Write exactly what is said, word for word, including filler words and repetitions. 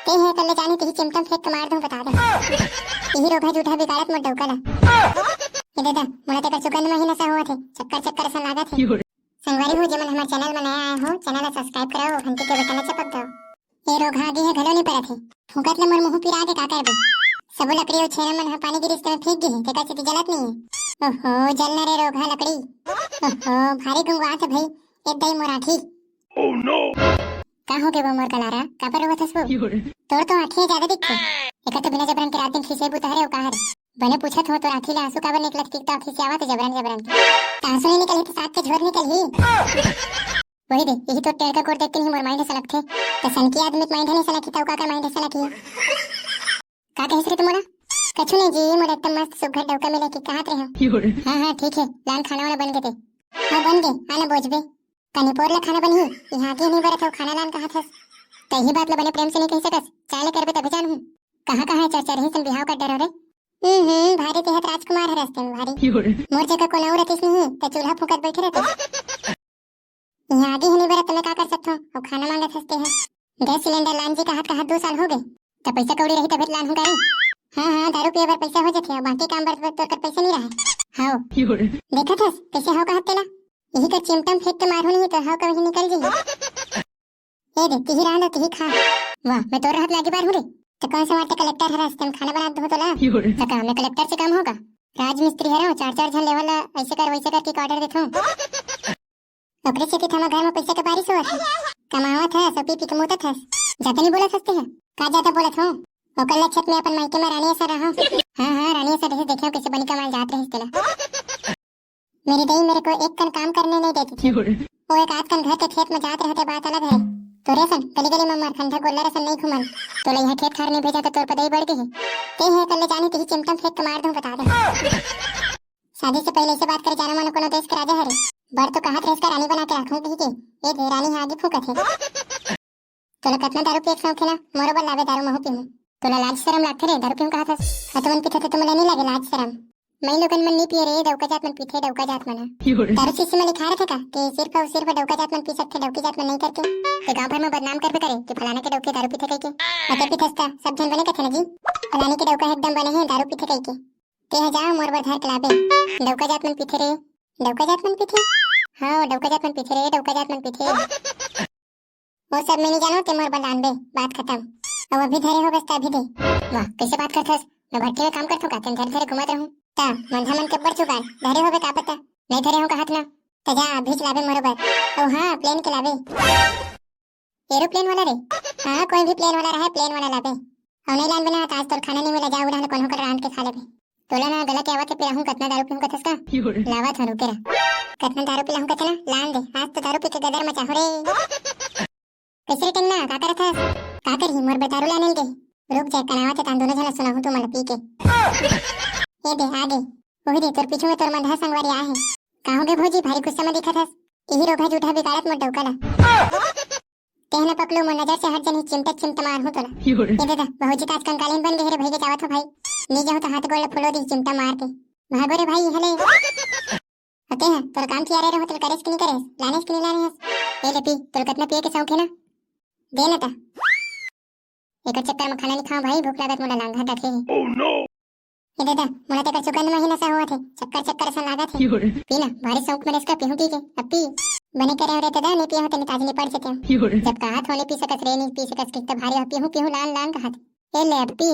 ते हे कल्ले जानी तिही चिमटम फेंक के मार दूं, बता दे। इही रोगहा जूठा बिगाड़त मोर डौका ला। ए ददा, मोला तेकर सुगंध म ही नशा होवत हे, चक्कर चक्कर असन लागत हे। संगवारी हो, जेमन हमर चैनल म नया आए हो, चैनल ला सब्सक्राइब करव, घंटी के बटन ला चपक दव। ए रोगहा आगी हे घलो नी परत हे, फूंकत ले मोर मुंह पिरा के का करबे? सबो लकड़ी अउ छेना मन ह पानी गिरिस तेमे फेंक गे हे, तेकर सेती जलत नहीं हे। ओहो, जल न रे रोगहा लकड़ी। ओहो, भारी गुंगवात हे भाई, ए दई मोर आँखी। Oh no! का हो गे वो मोर कलारा, काबर रोवत हस वो? तोर तो आँखी जादा दिखथे। एकर तो बिना जबरन के रात दिन खिसे बुता हरे, अउ का हरे? बने पूछत हो, तोर आँखी ले आंसू काबर निकलत, कि तो खिसियावत हे जबरन जबरन के। त आंसू नहीं निकलही त साग के झोर निकलही। वही दे, यही तो टेढ़का गोड़ देख के नहीं मोर माइंड सनकथे। त सनकी आदमी के माइंड नहीं सनकही, त अउ काकर माइंड सनकही? का कहिस रे तू मोला? कछु नहीं जी, मोला एकदम मस्त सुग्घर डौका मिले के कहत रहे। हाँ, हाँ, ठीक है, लान खाना वाना बन गे ते। हाँ, बन गे, आना बोझबे। कनी पोर ले खाना बनही, यहाँ के नहीं बरत हो, खाना लान कहत हस। त यही बात ला बने प्रेम से नहीं कह सकस, चाय ले करबे तभी जानहूँ। कहाँ, कहाँ है चर्चा रही सन बिहाव कर डर रे। हम्म, हम्म, भारी तेहत राजकुमार है रस्ते में भारी। मोर जगह कोन और रतिस नहीं, त चूल्हा फूंकत बैठे रहते। यहाँ आगे ही नहीं बरत, त मैं का कर सकत हूँ? अउ खाना मांगत हस ते है। गैस सिलेंडर लान जी कहत कहत दो साल हो गए। त पैसा कौड़ी रही तभी लान हूँ गाड़ी। हाँ, हाँ, दारू पिए बर पैसा हो जाथे, बाकी काम बर तो कर पैसा नहीं रहे। हाओ। देखत हस, कैसे हाओ कहत तेला? यही कर चिमटम फेंक के मारू नहीं तो हाओ कभी निकल जाही। ए दे, तिही रहन दो, तिही खा। वाह, मैं तोर रहत लागी बार हूँ रे। त कौन सा मार ते कलेक्टर हरस, तेम खाना बना दूँ तोला? त का, मैं कलेक्टर से कम होगा? राजमिस्त्री हरव, चार चार झन लेवल ला, ऐसे कर, वैसे कर के ऑर्डर देथो। ओकरे सेती थमा घर में पैसा के बारिश होवत है। कमावत है, सो पी पी के मूतत है। ज्यादा नहीं बोलत हस ते है। का ज्यादा बोलत हो? ओकर लक्षत में अपन मायके में रानी असन रहो। हाँ, हाँ, रानी असन रहे, देखे कैसे बनी कमाल जात रहे तेला। मेरी दई मेरे को एक कन काम करने नहीं देती थी। वो एक आध कन घर के खेत में जात रहते, बात अलग है। तोरे सन गली गली में मरखंडा गोल्लर असन नहीं घूमन। तोला यहाँ खेत खार नहीं भेजा तो तोर पदई बढ़ गई है। ते है कल्ले जानी तिही चिमटम फेंक के मार दूँ, बता दे। शादी से पहले ऐसे बात करे जाना मानो कोनो देश के राजा हरे। बड़ तो कहत रहे इसका रानी बना के रखूं कही के। ए दे रानी हाँ आगे फूकत है। तोला कतना दारू पिए के शौक हे ना, मोरो बर लाबे दारू महू पीहूं। तोला लाज शरम लागथे रे, दारू पीहूं कहत हस? अतमन पीथे त तुमन ला नहीं लागे लाज शरम। मई लोगन मन नहीं पिए रे, डौका जात मन पीथे, डौका जात मन ह। दारू शीशी में लिखा रथे का कि सिर्फ अउ सिर्फ डौका जात मन पी सकथे, डौकी जात मन नहीं करके? ते गांव भर में बदनाम करबे करे कि फलाना के डौकी दारू पीथे कहिके। अते पीथस त सब झन बने कथे ना जी, फलानी के डौका एकदम बने हे, दारू पीथे कहिके। ते ह जा मोर बर धर के लाबे। डौका जात मन पीथे रे, डौका जात मन पीथे। हाँ, डौका जात मन पीथे रे, डौका जात मन पीथे। वो सब मैं नहीं जानव, ते मोर बर लानबे, बात खत्म। अब अभी धरे हो बस त अभी दे। वाह, कैसे बात करथस? मैं भट्टी में काम करथूं का, तेन धरे धरे घूमत रहूं? ता, मंधा मन के बड़ चुगान, धरे होबे का पता? नहीं धरे हो कहत ना। त जा, अभी लाबे मोर बर। ओ हाँ, प्लेन के लाबे। एरोप्लेन वाला रे? हाँ, कोई भी प्लेन वाला रहे, प्लेन वाला लाबे। अउ नहीं लानबे ना, त आज तोर खाना नहीं मिला, जा उड़ान कोनो कर रांध के खा लेबे। तोला ना गला के आवत हे, पिलाहूं कतना दारू पीहूं कथस का? लावत हूं, रुके रह। कतना दारू पिलाहूं कथे ना, लान दे। आज तो दारू पी के गदर मचाहूं रे। कैसे रे टेंगना, का करत हस? का करही, मोर बेटारू लाने ले गे। रुक जा, कनावत हे तान दोनों झन ला सुनाहूं तुमन ला पी के। ए दे, आ गे। ओही दे, तोर पीछू में तोर मंधा संगवारी आ हे। का हो गे भौजी, भारी गुस्सा में दिखत हस? इही रोगहा जूठा बिगाड़त मोर डौका ला। तेहने पकलू, मोर नजर से हट जनी, चिमटा चिमटा मारहूं तोला। ए ददा, भौजी त आज कंकालीन बन गे हे रे, भई के जावत हो भाई। नी जाहूं त हाथ गोड़ ल फुलो दी चिमटा मार के। भागो रे भाई, हले। अते ह, तोर काम किया रे रहो, तेल करेस कि नी करेस? लानेस कि नी लाने हस? ए ले पी, तोर कतना पिए के शौक हे ना? दे ना ता। एकर चक्कर में खाना नी खाओ भाई, भूख लागत मोला लांघा तक हे। ए ददा, मोला तेकर सुगंध में ही नशा होवत हे, चक्कर चक्कर असन लागत हे। पी ना, भारी शौक में रेसका पीहूं की के, अब पी। बने करे हो रे ददा, नी पिए हो तेने ताज नी पड़ सके। जब कहा थो नी पी सकस रे, नी पी सकस कि त भारी हो, पीहूं पीहूं लान लान कहत। ए ले अब पी।